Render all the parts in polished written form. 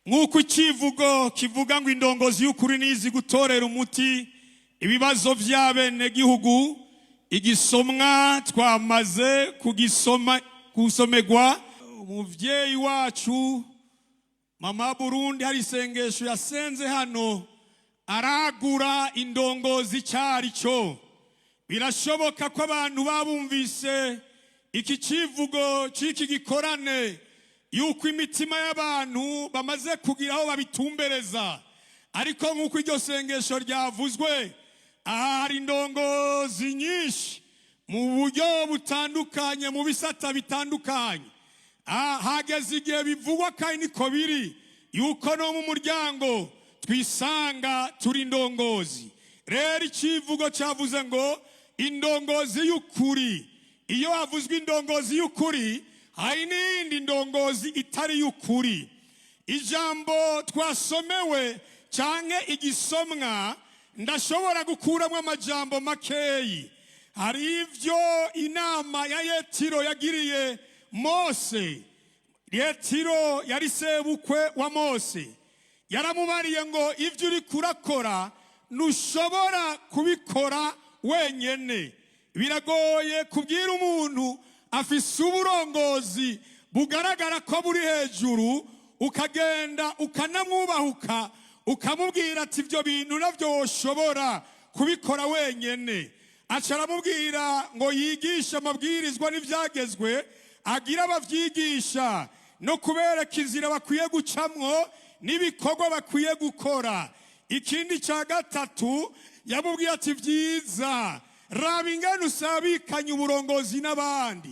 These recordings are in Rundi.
Nk'uko icivugo kivuga ngo indongozi y'ukuri nizi gutorera umuti ibibazo by'abenegihugu, igisomwa twamaze kugisoma gusomegwa. Umuvyeyi wacu Mama Burundi hari isengesho yasenze hano, aragura indongozi cyari cyo. Birashoboka ko abantu babumvise iki kivugo cy'iki gikorane, yuko imitima y'abantu bamaze kugira aho babitumbereza. Ariko nk'uko iryo sengesho ryavuzwe, aha hari indongozi nyinshi mu buryo butandukanye, mu bisata bitandukanye. Ah, hageze igihe bivugwa kandi niko biri, yuko no mu muryango twisanga turi indongozi. Rero icivugo cyavuze ngo indongozi y'ukuri. Iyo havuzwe indongozi y'ukuri, hari n'iyindi ndongozi itari y'ukuri. Ijambo twasomewe canke igisomwa, ndashobora gukuramo amajambo makeyi. Hari ivyo inama ya Yetiro yagiriye Mose. Yetiro yari sebukwe wa Mose. Yaramubariye ngo ibyo uri kurakora ntushobora kubikora wenyene. Biragoye kubwira umuntu afise uburongozi bugaragara ko buri hejuru, ukagenda ukanamwubahuka, ukamubwira ati ibyo bintu nabyo woshobora kubikora wenyene. Aca aramubwira ngo yigishe amabwirizwa n'ibyagezwe, agira abavyigisha no kubereka inzira bakwiye gucamwo n'ibikorwa bakwiye gukora. Ikindi cya gatatu yamubwiye ati byiza, raba ingene usabikanye uburongozi n'abandi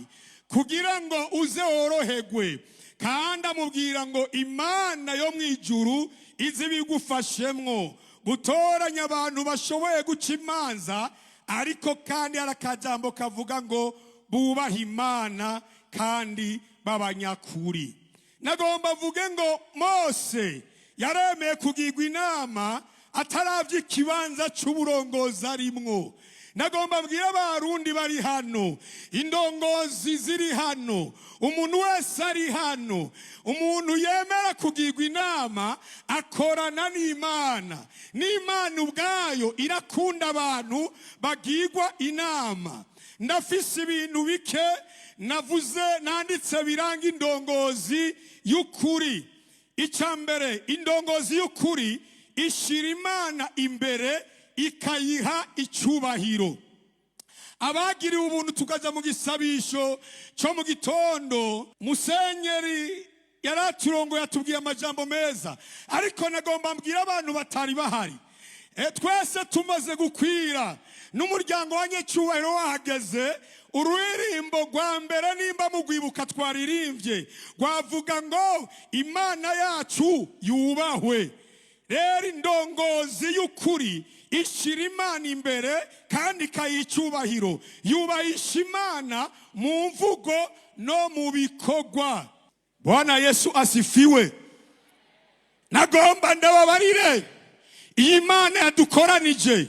kugira ngo uze woroherwe. Kandi amubwira ngo Imana yo mu ijuru izi bigufashemwo gutoranya abantu bashoboye guca imanza. Ariko kandi hari akajambo kavuga ngo bubaha Imana kandi b'abanyakuri. Nagomba avuge ngo Mose yaremeye kugirwa inama ataravye ikibanza c'uburongozi arimwo. Nagomba mbwira Abarundi bari hano, indongozi ziri hano, umuntu wese ari hano, umuntu yemera kugirwa inama akorana n'Imana. N'Imana ubwayo irakunda abantu bagirwa inama. Ndafise ibintu bike navuze, nanditse, biranga indongozi y'ukuri. Icya mbere, indongozi y'ukuri ishyira Imana imbere, ikayiha icyubahiro. Abagiriwe ubuntu tukaja mu gisabisho cyo mu gitondo, musenyeri yaraturongoye, atubwiye amajambo meza. Ariko nagomba mbwira abantu batari bahari. Twese tumaze gukwira n'umuryango wa nyecyubahiro wahageze, ururirimbo rwa mbere, nimba mugwibuka, twaririmbye rwavuga ngo Imana yacu yubahwe. Rero indongozi y'ukuri ishyira Imana imbere kandi ikayiha icyubahiro, yubahisha Imana mu mvugo no mu bikorwa. Bwana Yesu asifiwe. Nagomba ndababarire, iyi Mana yadukoranije,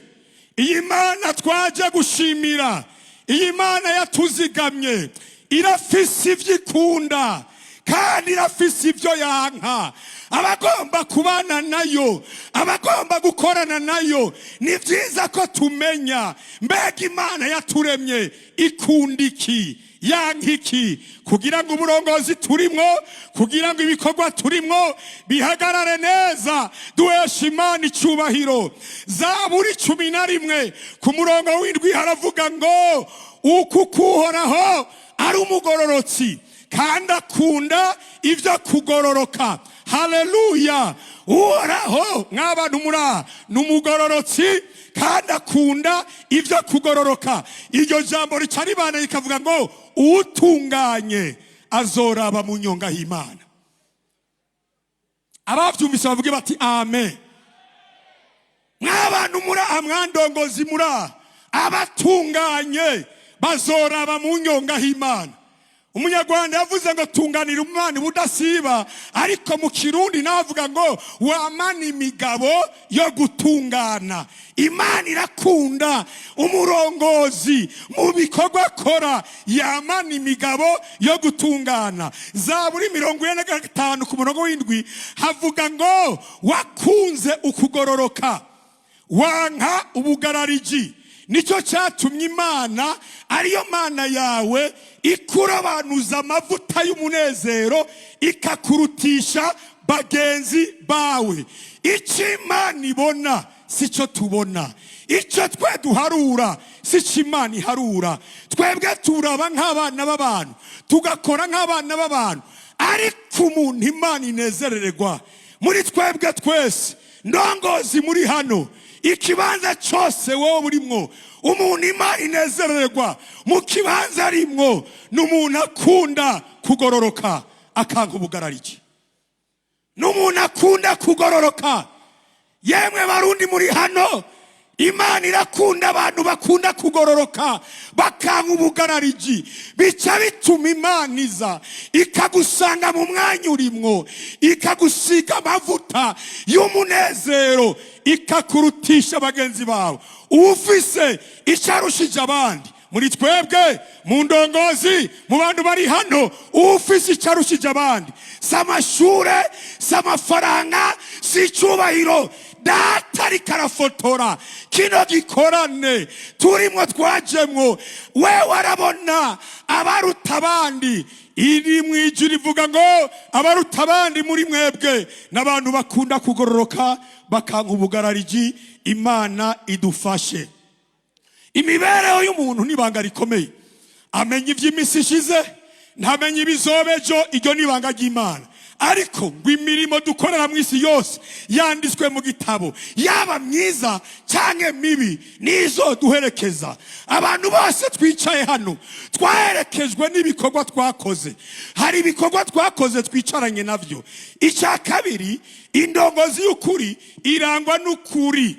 iyi Mana twaje gushimira, iyi Mana yatuzigamye, irafise ibyo ikunda kandi irafise ibyo yanka. Abagomba kubana nayo, abagomba gukorana nayo, ni byiza ko tumenya mbega Imana yaturemye ikunda iki, yanka iki, kugira ngo uburongozi turimwo, kugira ngo ibikorwa turimwo bihagarare neza, duhesha Imana icyubahiro. Zaburi 11 ku murongo w'7 haravuga ngo uku kuhoraho ari umugororotsi kandi akunda ibyo kugororoka. Haleluya! Uhoraho, mw'abantu muri aha, ni umugororotsi kandi akunda ibyo kugororoka. Iryo jambo rica ribana rikavuga ngo utunganye azoraba mu nyonga y'Imana. Abavyumvise bavuge bati amen. Mw'abantu muri aha, mwandongozi muri aha, abatunganye bazoraba mu nyonga y'Imana. Umunyarwanda yavuze ngo tunganira Umwana ubudasiba, ariko mu Kirundi nawe avuga ngo wamana imigabo yo gutungana. Imana irakunda umurongozi mu bikorwa akora yamana imigabo yo gutungana. Zaburi 45 ku murongo w'7 havuga ngo wakunze ukugororoka, wanka ubugarariji, nicyo cyatumye Imana, ariyo Mana yawe, ikurobanuza amavuta y'umunezero, ikakurutisha bagenzi bawe. Icyo Imana ibona si cyo tubona, icyo twe duharura si cyo Imana iharura. Twebwe turaba nk'abana b'abantu, tugakora nk'abana b'abantu, ariko umuntu Imana inezerererwa muri twebwe twese, ndongozi muri hano, ikibanza cyose wowe urimwo, umuntu Imana inezererwa mu kibanza arimwo ni umuntu akunda kugororoka, akanga ubugarariki. Ni umuntu akunda kugororoka. Yemwe Barundi muri hano, Imana irakunda abantu bakunda kugororoka, bakanga ubugarariji. Bica bituma Imana iza ikagusanga mu mwanya urimwo, ikagusiga amavuta y'umunezero, ikakurutisha bagenzi bawe. Ufise icyo arushije abandi muri twebwe, mu ndongozi, mu bantu bari hano, ufise icyo arushije abandi si amashure, si amafaranga, si icyubahiro. Data ariko arafotora kino gikorane turimo twajemwo, wewe arabona abaruta abandi. Iri mu ijuru ivuga ngo abaruta abandi muri mwebwe n'abantu bakunda kugororoka, bakanka ubugarariji. Imana idufashe. Imibereho y'umuntu n'ibanga rikomeye. Amenya iby'iminsi ishize, ntamenya ibizoba ejo, iryo ni ibanga ry'Imana. Ariko ngo imirimo dukorera mu isi yose yanditswe mu gitabo, yaba myiza cyangwa mibi, nizo duherekeza. Abantu bose twicaye hano twaherekejwe n'ibikorwa twakoze. Hari ibikorwa twakoze twicaranye nabyo. Icya kabiri, indongozi y'ukuri irangwa n'ukuri,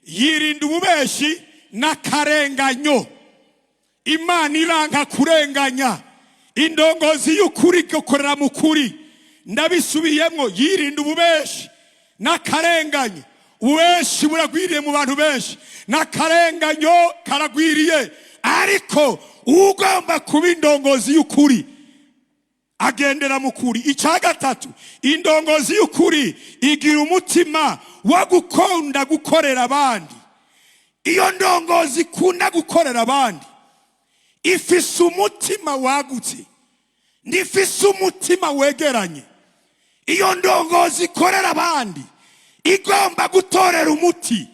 yirinda ububeshi n'akarenganyo. Imana iranga kurenganya. Indongozi y'ukuri igakorera mu kuri. Ndabisubiyemo: yirinda ububeshi n'akarenganyo. Ububeshi buragwiriye mu bantu benshi, n'akarenganyo karagwiriye, ariko ugomba kuba indongozi y'ukuri agendera mu kuri. Icya gatatu, indongozi y'ukuri igira umutima wo gukunda gukorera abandi. Iyo ndongozi ikunda gukorera abandi ifise umutima wagutse, ntifise umutima wegeranye. Iyo ndongozi ikorera abandi igomba gutorera umuti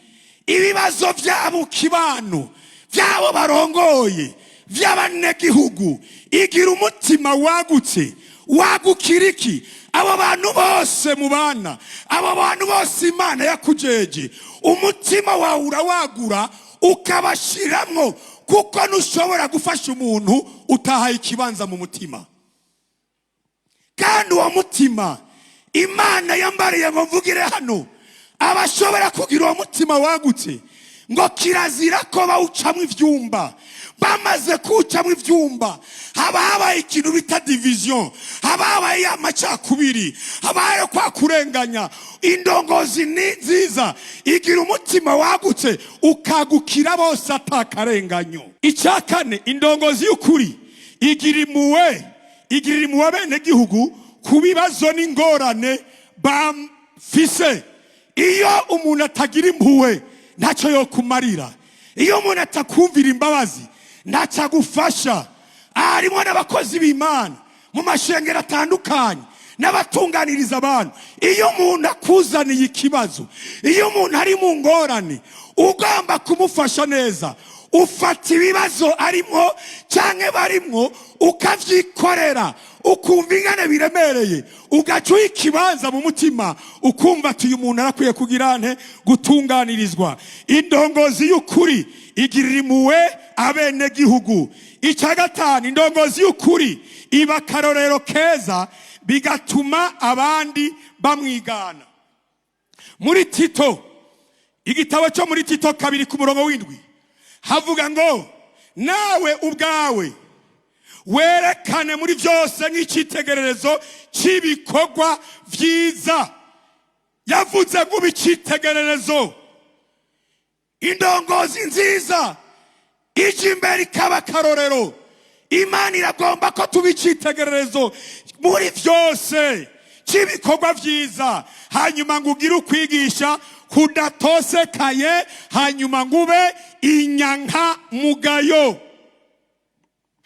ibibazo byabo, kibano byabo barongoye, by'abanyagihugu. Igira umutima wagutse. Wagukira iki? Abo bantu bose mubana, abo bantu bose Imana yakujeje, umutima wawe urawagura ukabashiramwo, kuko ntushobora gufasha umuntu utahaye ikibanza mu mutima. Kandi uwo mutima, Imana yambariye ngo mvugire hano, abashobora kugira uwo mutima wagutse, ngo kirazira ko bawucamo ibyumba. Bamaze kuwucamo ibyumba, haba habaye ikintu bita division, haba habaye amacakubiri, haba habaye kwa kurenganya. Indongozi ni nziza igira umutima wagutse, ukagukira bose atakarenganyo. Icya kane, indongozi y'ukuri igira impuhwe, igirira impuhwe abenegihugu ku bibazo n'ingorane bafise. Iyo umuntu atagira impuhwe, ntacyo yokumarira. Iyo umuntu atakumvira imbabazi, ntacyo agufasha. Harimo n'abakozi b'Imana mu mashengero atandukanye n'abatunganiriza abantu. Iyo umuntu akuzaniye ikibazo, iyo umuntu ari mu ngorane, ugomba kumufasha neza. Ufata ibibazo arimo cyangwa barimwo, ukabyikorera, ukumva ingane biremereye, ugaca uha ikibanza mu mutima, ukumva ati uyu muntu arakwiye kugira nte? Gutunganirizwa. Indongozi y'ukuri igirira impuhwe abenegihugu. Icya gatanu, indongozi y'ukuri iba akarorero keza, bigatuma abandi bamwigana. Muri Tito, igitabo cyo muri Tito 2 ku murongo w'7 havuga ngo nawe ubwawe Werekane muri byose nk'icyitegererezo cy'ibikorwa byiza. Yavuze ngo ube icyitegererezo. Indongozi nziza ijya imbere ikaba akarorero. Imana iragomba ko tuba icyitegererezo muri byose cy'ibikorwa byiza, hanyuma ngo ugire ukwigisha kudatosekaye, hanyuma ngo ube inyankamugayo.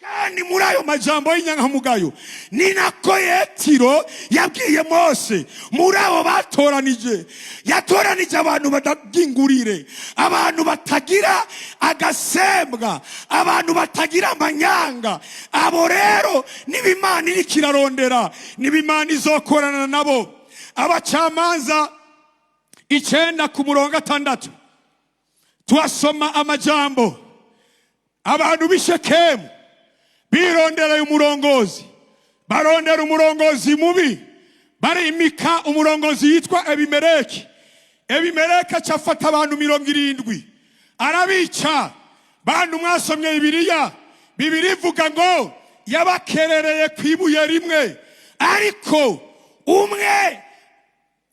Kandi muri ayo majambo y'inyankamugayo ni nako Yetiro yabwiye Mose. Muri abo batoranije, yatoranije abantu badabyingurire, abantu batagira agasembwa, abantu batagira amanyanga. Abo rero niba Imana iriko irarondera, niba Imana izokorana nabo. Abacamanza 9 ku murongo 6 tuhasoma amajambo. Abantu b'i Shekemu birondereye umurongozi, barondera umurongozi mubi, barimika umurongozi yitwa Ebimeleki. Ebimeleki aca afata abantu 70 arabica. Bantu mwasomye Bibiliya, Bibiliya ivuga ngo yabakerereye ku ibuye rimwe, ariko umwe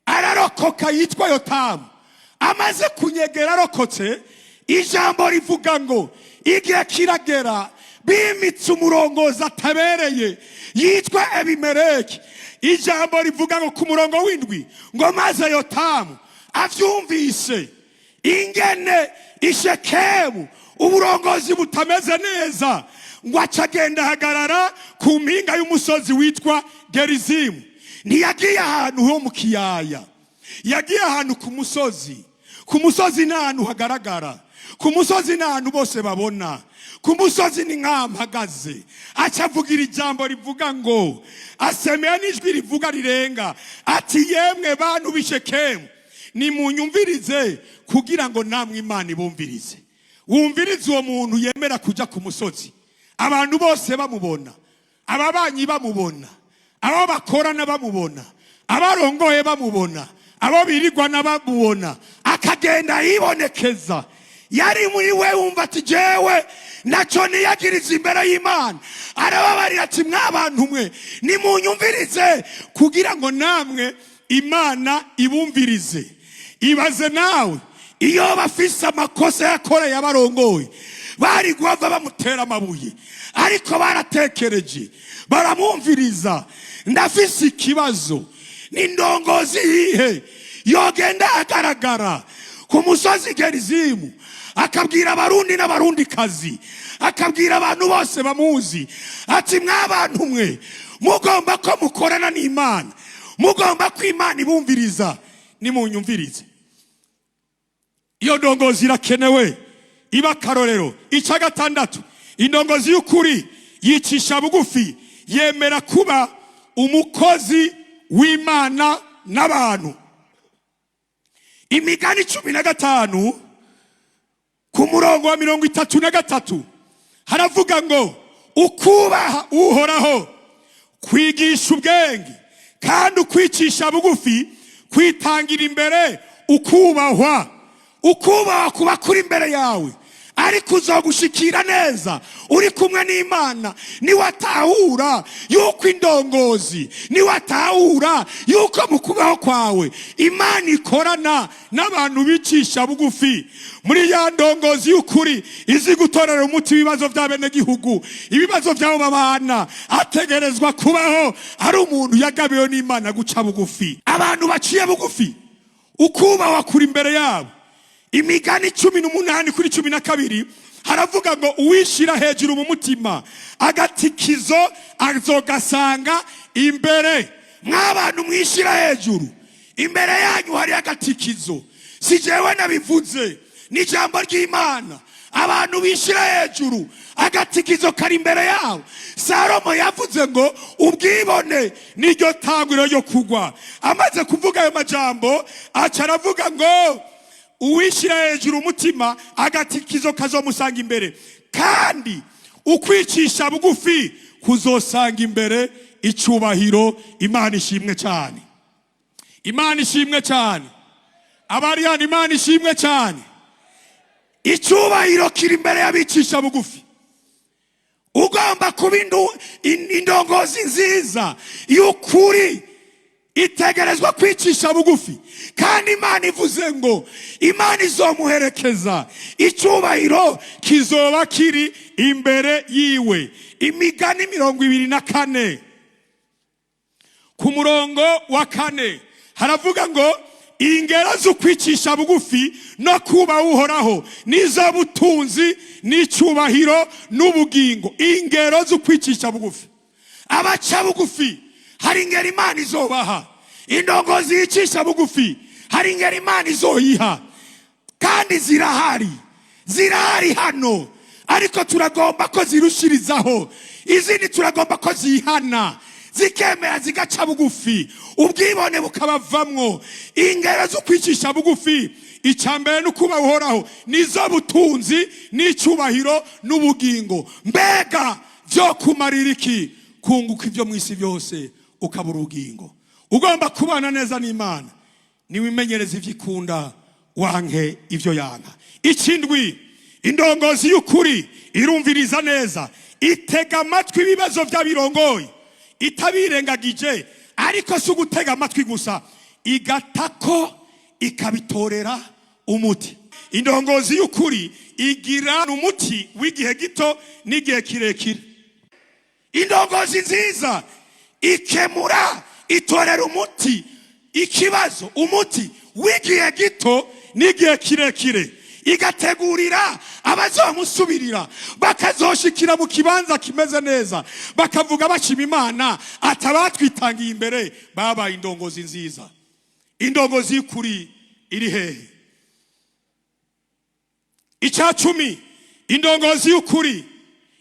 ararokoka yitwa Yotamu. Amaze kunyegera arokotse, ijambo rivuga ngo igihe kiragera bimitse umurongozi atabereye yitwa Ebimeleki. Ijambo rivuga ngo ku murongo w'7 ngo maze Yotamu avyumvise ingene i Shekemu uburongozi butameze neza, ngo aca agenda ahagarara ku mpinga y'umusozi witwa Gerizimu. Ntiyagiye ahantu ho mu kiyaya, yagiye ahantu ku musozi. Ku musozi ni ahantu hagaragara, ku musozi ni ahantu bose babona, ku musozi ni nk'aho mpagaze. Aca avugira ijambo rivuga ngo, asemeye n'ijwi rivuga rirenga, ati: "Yemwe bantu b'i Shekemu, nimunyumvirize kugira ngo namwe Imana ibumvirize." Wumvirize uwo muntu yemera kujya ku musozi abantu bose bamubona, ababanyi bamubona, abo bakorana bamubona, abarongoye bamubona, abo birirwana bamubona, akagenda yibonekeza. Yari muri we wumva ati: "Jewe nacyo niyagiriza imbere y'Imana." Arababarira ati: "Mwabantu mwe, nimunyumvirize kugira ngo namwe Imana ibumvirize." Ibaze nawe, iyo bafise amakosa yakoreye abarongoye, bari guhava bamutera amabuye, ariko baratekereje baramwumviriza. Ndafise ikibazo: ni ndongozi yihe yogenda agaragara ku musozi Gerizimu, akabwira Abarundi n'Abarundikazi, akabwira abantu bose bamuzi ati: "Mwabantu mwe, mugomba ko mukorana n'Imana, mugomba ko Imana ibumviriza, nimunyumvirize"? Iyo ndongozi irakenewe, iba akarorero. Icya gatandatu, indongozi y'ukuri yicisha bugufi, yemera kuba umukozi w'Imana n'abantu. Imigani 15 ku murongo wa 33 haravuga ngo: "Ukubaha Uhoraho kwigisha ubwenge, kandi ukwicisha bugufi kwitangira imbere ukubahwa." Ukubahwa kuba kuri imbere yawe, ariko uzogushikira neza uri kumwe n'Imana. Niwatahura yuko indongozi, niwatahura yuko mu kubaho kwawe Imana ikorana n'abantu bicisha bugufi, muri ya ndongozi y'ukuri izi gutorera umuti ibibazo by'abenegihugu, ibibazo by'abo babana, ategerezwa kubaho ari umuntu yagabiwe n'Imana guca bugufi. Abantu baciye bugufi, ukubahwa kuri imbere yabo. Imigani 18 kuri 12 haravuga ngo: "Uwishira hejuru mu mutima, agatikizo azogasanga imbere." Mw'abantu mwishira hejuru, imbere yanyu hari agatikizo. Si jewe nabivuze, ni ijambo ry'Imana. Abantu bishira hejuru, agatikizo kari imbere yabo. Salomo yavuze ngo ubwibone niryo tanguriro ryo kugwa. Amaze kuvuga ayo majambo, aca aravuga ngo uwishyira hejuru umutima, agatikizo kazomusanga imbere, kandi ukwicisha bugufi kuzosanga imbere icyubahiro. Imana ishimwe cyane, Imana ishimwe cyane. Abari hano, Imana ishimwe cyane. Icyubahiro kiri imbere y'abicisha bugufi. Ugomba kuba indongozi nziza y'ukuri itegerezwa kwicisha bugufi. Kandi Imana ivuze ngo Imana izomuherekeza, icyubahiro kizoba kiri imbere yiwe. Imigani 24 ku murongo wa 4 haravuga ngo: "Ingero zo kwicisha bugufi no kuba Uhoraho nizo butunzi n'icyubahiro n'ubugingo." Ingero zo kwicisha bugufi, abaca bugufi hari ingero Imana izobaha. Indongozi yicisha bugufi hari ingero Imana izoyiha, kandi zirahari, zirahari hano, ariko turagomba ko zirushirizaho izindi. Turagomba ko zihana, zikemera, zigaca bugufi, ubwibone bukabavamwo. Ingero zo kwicisha bugufi, icya mbere ni ukuba Uhoraho, nizo butunzi n'icyubahiro n'ubugingo. Mbega byo kumarira iki kunguka ibyo mu isi byose ukabura ubugingo? Ugomba kubana neza n'Imana, niwimenyereza ibyo ikunda, wanke ibyo yanka. Ikindwi, indongozi y'ukuri irumviriza neza, itega amatwi ibibazo by'abirongoye itabirengagije. Ariko si ugutega amatwi gusa, igatako ikabitorera umuti. Indongozi y'ukuri igira umuti w'igihe gito n'igihe kirekire. Indongozi nziza ikemura, itorera umuti ikibazo, umuti w'igihe gito n'igihe kirekire, igategurira abazomusubirira bakazoshikira mu kibanza kimeze neza, bakavuga bashima Imana ati: "Abatwitangiye imbere babaye indongozi nziza." Indongozi y'ukuri iri hehe? Icya 10, indongozi y'ukuri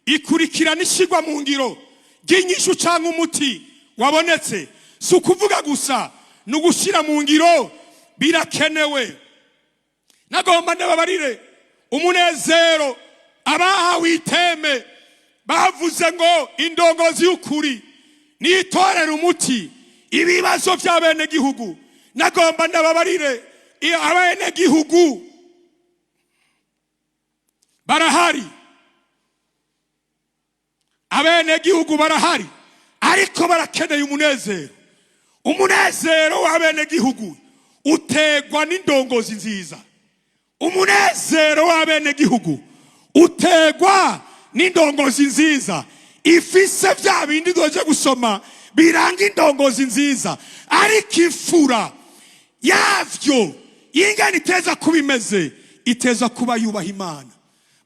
ikurikirana ishyirwa mu ngiro ry'inyishu cyangwa umuti wabonetse. Si ukuvuga gusa, ni ugushyira mu ngiro, birakenewe. Nagomba ndababarire umunezero abahawe iteme bavuze ngo indongozi y'ukuri nitorera umuti ibibazo by'abenegihugu. Nagomba ndababarire, abenegihugu barahari, abenegihugu barahari, ariko barakeneye umunezero. Umunezero w'abenegihugu utegwa n'indongozi nziza. Umunezero w'abenegihugu utegwa n'indongozi nziza ifise bya bindi doje gusoma biranga indongozi nziza. Ariko imfura yavyo ingana iteza kuba imeze, iteza kuba yubaha Imana.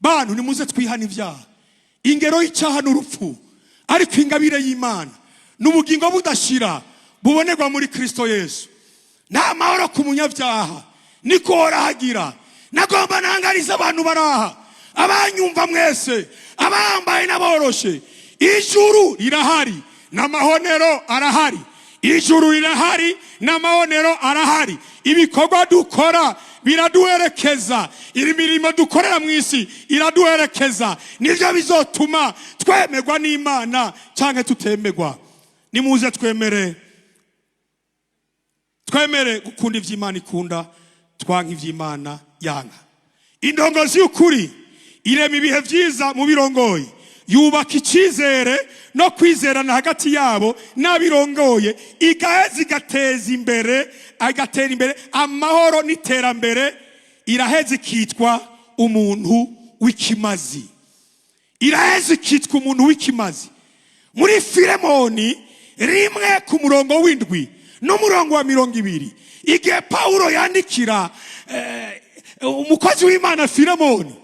Bantu, nimuze twihana ibyaha. Ingero y'icyaha n'urupfu, ariko ingabire y'Imana n'ubugingo budashira bubonerwa muri Kristo Yesu. Nta mahoro ku munyabyaha, niko horahagira. Nagomba ntangariza abantu baraha, abanyumva mwese, abambaye n'aboroshe: ijuru rirahari n'amahonero arahari. Ijuru rirahari n'amahonero arahari. Ibikorwa dukora biraduherekeza, iri mirimo dukorera mu isi iraduherekeza. Nibyo bizotuma twemerwa n'Imana cyangwa tutemerwa. Nimuze twemere, twemere gukunda iby'Imana ikunda, twanka iby'Imana yanka. Indongozi y'ukuri irema ibihe byiza mu birongoye, yubaka icyizere no kwizerana hagati yabo n'abirongoye, igaheza igateza imbere, agatera imbere amahoro n'iterambere. Iraheza ikitwa umuntu w'ikimazi, iraheza ikitwa umuntu w'ikimazi. Muri Filemoni 1 ku murongo w'7 n'umurongo wa 20, igihe Pawulo yandikira umukozi w'Imana Filemoni,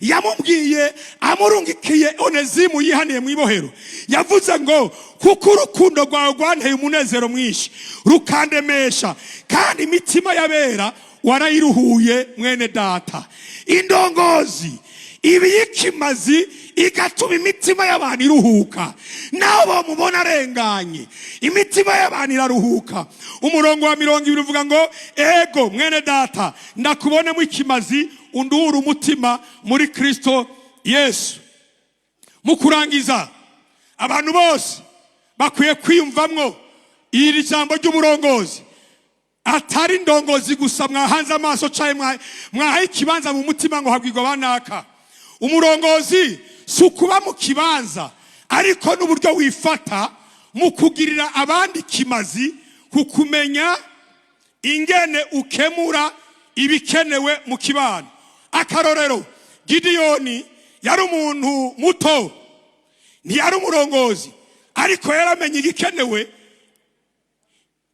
yamubwiye amurungikiye Onezimu yihaniye mu ibohero, yavuze ngo: "Kuko urukundo rwawe rwanteye umunezero mwinshi rukandemesha, kandi imitima y'abera warayiruhuye, mwene data." Indongozi ibi y'ikimazi igatuma imitima y'abantu iruhuka, naho bamubona arenganye, imitima y'abantu iraruhuka. Umurongo wa 20 uvuga ngo: "Ego mwene data, ndakubonemo ikimazi, unduhure umutima muri Kristo Yesu." Mu kurangiza, abantu bose bakwiye kwiyumvamwo iri jambo ry'uburongozi, atari indongozi gusa mwahanze amaso cyangwa mwahaye ikibanza mu mutima ngo habwirwa banaka. Umurongozi si umuntu wese, si ukuba mu kibanza, ariko n'uburyo wifata mu kugirira abandi kimazi, ku kumenya ingene ukemura ibikenewe mu kibano. Akarorero, Gidiyoni yari umuntu muto, ntiyari umurongozi, ariko yaramenye igikenewe,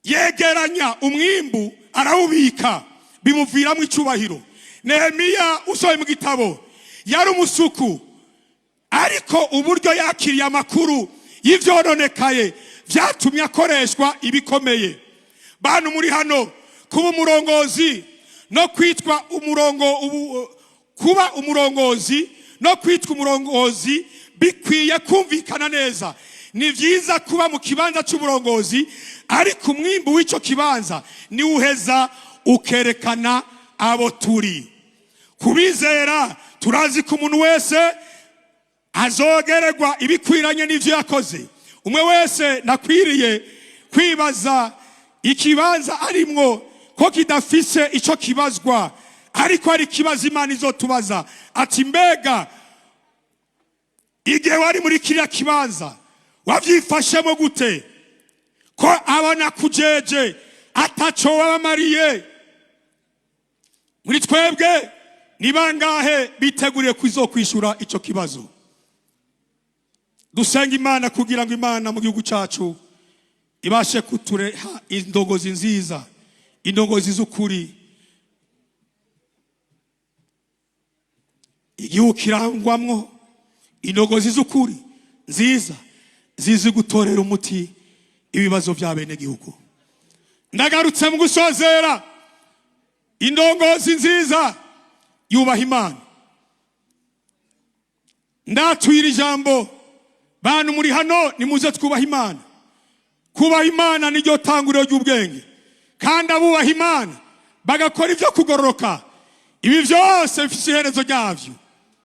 yegeranya umwimbu arawubika, bimuviramo icyubahiro. Nehemiya, usohoye mu gitabo, yari umusuku, ariko uburyo yakiriye amakuru y'ivyononekaye vyatumye akoreshwa ibikomeye. Bantu muri hano, kuba umurongozi no kwitwa umurongo ubu, kuba umurongozi no kwitwa umurongozi bikwiye kumvikana neza. Ni vyiza kuba mu kibanza c'uburongozi, ariko umwimbu w'ico kibanza niwo uheza ukerekana abo turi. Kubizera, turazi ko umuntu wese azogererwa ibikwiranye n'ivyo yakoze. Umwe wese nakwiriye kwibaza ikibanza arimwo ko kidafise ico kibazwa, ariko hari ikibazo Imana izotubaza ati: "Mbega igihe wari muri kiriya kibanza wavyifashemo gute, ko abona kujeje ataco wabamariye?" Muri twebwe ni bangahe biteguriye kuzokwishura ico kibazo? Dusenga Imana kugira ngo Imana mu gihugu cyacu ibashe kutureha indongozi nziza, indongozi z'ukuri, igihugu kirangwamwo indongozi z'ukuri nziza, zizi gutorera umuti ibibazo bya bene gihugu. Ndagarutse mu gusozera. Indongozi nziza yubaha Imana. Ndatwira ijambo, bantu muri hano, nimuze twubaha Imana. Kubaha Imana niryo tanguriro ry'ubwenge, kandi abubaha Imana bagakora ibyo kugororoka, ibi byose bifite iherezo ryabyo.